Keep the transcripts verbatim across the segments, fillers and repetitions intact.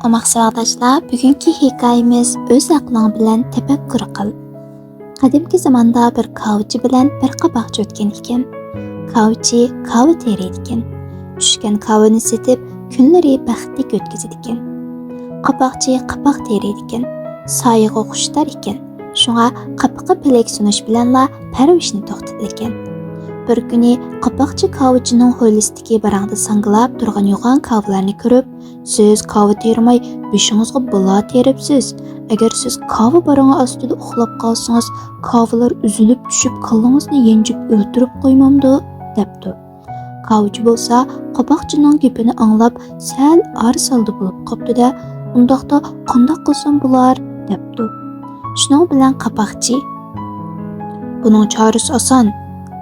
ئوماق ساۋاقداشلار، بۈگۈنكى ھېكايىمىز ئۆز ئەقلىڭ بىلەن تەپەككۇر قىل. قەدىمكى زاماندا بىر كاۋىچى بىلەن بىر قاپاقچى ئۆتكەن ئىكەن. كاۋىچى كاۋا تېرىيدىكەن. چۈشكەن كاۋىنى سېتىپ، كۈنلىرى بەختلىك ئۆتكۈزىدىكەن. قاپاقچى قاپاق تېرىيدىكەن. سايىغا خۇشتار ئىكەن. شۇڭا قاپىقى پىلەك سۇنۇش بىلەنلا پەرۋىشىنى توختىتىدىكەن. بىر كۈنى قاپاقچى كاۋىچىنىڭ ھويلىسىدىكى باراڭدا ساڭگىلاپ تۇرغان يوغان كاۋىلارنى كۆرۈپ، «سىز كاۋا تېرىماي، بېشىڭىزغا بالا تېرىپسىز. ئەگەر سىز كاۋا باراڭى ئاستىدا ئۇخلاپ قالسىڭىز، كاۋىلار ئۈزۈلۈپ چۈشۈپ، كاللىڭىزنى يەنچۈپ ئۆلتۈرۈپ قويمامدۇ؟» دەپتۇ. كاۋىچى بولسا قاپاقچىنىڭ گېپىنى ئاڭلاپ، سەل ئارىسالدى بولۇپ قاپتۇ-دە، «ئۇنداقتا قانداق قىلسام بولار؟» دەپتۇ. شۇنىڭ بىلەن قاپاقچى، «بۇنىڭ چارىسى ئاسان»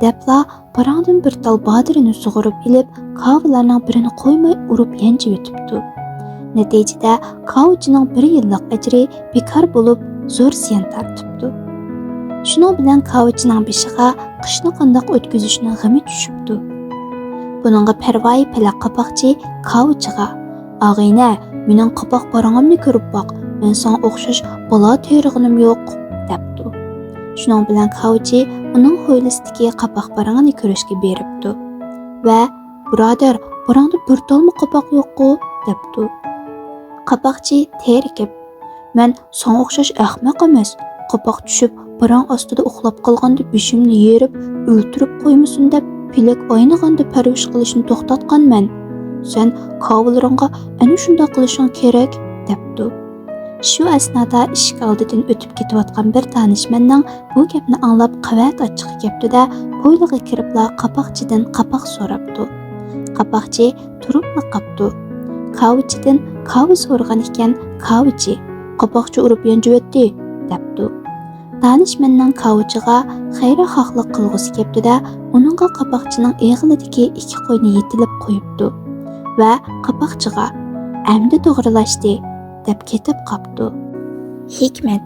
دەپلا، باراڭدىن بىر تال بادىرىنى سۇغۇرۇپ ئېلىپ، كاۋىلارنىڭ بىرىنى قويماي ئۇرۇپ يەنچۈۋېتىپتۇ. نەتىجىدە، كاۋىچىنىڭ بىر يىللىق ئەجرى بىكار بولۇپ، زور زىيان تارتىپتۇ. شۇنىڭ بىلەن كاۋىچىنىڭ بېشىغا قىشنى قانداق ئۆتكۈزۈشنىڭ غېمى چۈشۈپتۇ. بۇنىڭغا پەرۋايى پەلەك قاپاقچى كاۋىچىغا، «ئاغىنە، مېنىڭ قاپاق باراڭىمنى كۆرۈپ باق، مەن ساڭا ئوخشاش بالا تېرىغىنىم يوق» دەپتۇ. شۇنىڭ بىلەن كاۋىچى ئۇنىڭ ھويلىسىدىكى قاپاق باراڭىنى كۆرۈشكە بېرىپتۇ ۋە، «بۇرادەر، باراڭدا بىر تالمۇ قاپاق يوققۇ؟» دەپتۇ. قاپاقچى تېرىكىپ، «مەن ساڭا ئوخشاش ئەخمەق ئەمەس. قاپاق چۈشۈپ، باراڭ ئاستىدا ئۇخلاپ قالغاندا بېشىمنى يېرىپ، ئۆلتۈرۈپ قويمىسۇن دەپ، پېلەك ئاينىغاندا پەرۋىش قىلىشنى توختاتقانمەن. سەن كاۋىلىرىڭغا ئەنە شۇنداق قىلىشىڭ كېرەك» دەپتۇ. شۇ ئەسنادا ئىشىك ئالدىدىن ئۆتۈپ كېتىۋاتقان بىر تانىشمەننىڭ بۇ گەپنى ئاڭلاپ، قەۋەتى ئاچچىقى كەپتۇ-دە، ھويلىغا كىرىپلا قاپاقچىدىن قاپاق سوراپتۇ. قاپاقچى تۇرۇپلا قاپتۇ. كاۋىچىدىن كاۋا سورىغان ئىكەن، كاۋىچى، «قاپاقچى ئۇرۇپ يانچۇۋەتتى» دەپتۇ. دانىشمەننىڭ كاۋىچىغا خەيرخاھلىق قىلغۇسى كەپتۇ-دە، ئۇنىڭغا قاپاقچىنىڭ ئېغىلىدىكى ئىككى قوينى يېتىلىپ قويۇپتۇ ۋە قاپاقچىغا، «ئەمدى توغرىلاشتى» دەپ كېتىپ قاپتۇ. ھېكمەت،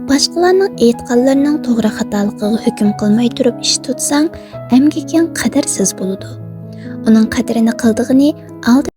باشقىلارنىڭ ئېيتقانلىرىنىڭ توغرا خاتالىقىغا ھۆكۈم قىلماي تۇرۇپ ئىش تۇتساڭ، ئەمگىكىڭ قەدىرسىز بولىدۇ. ئۇنىڭ قەدرىنى قىلىدىغىنى ئالدى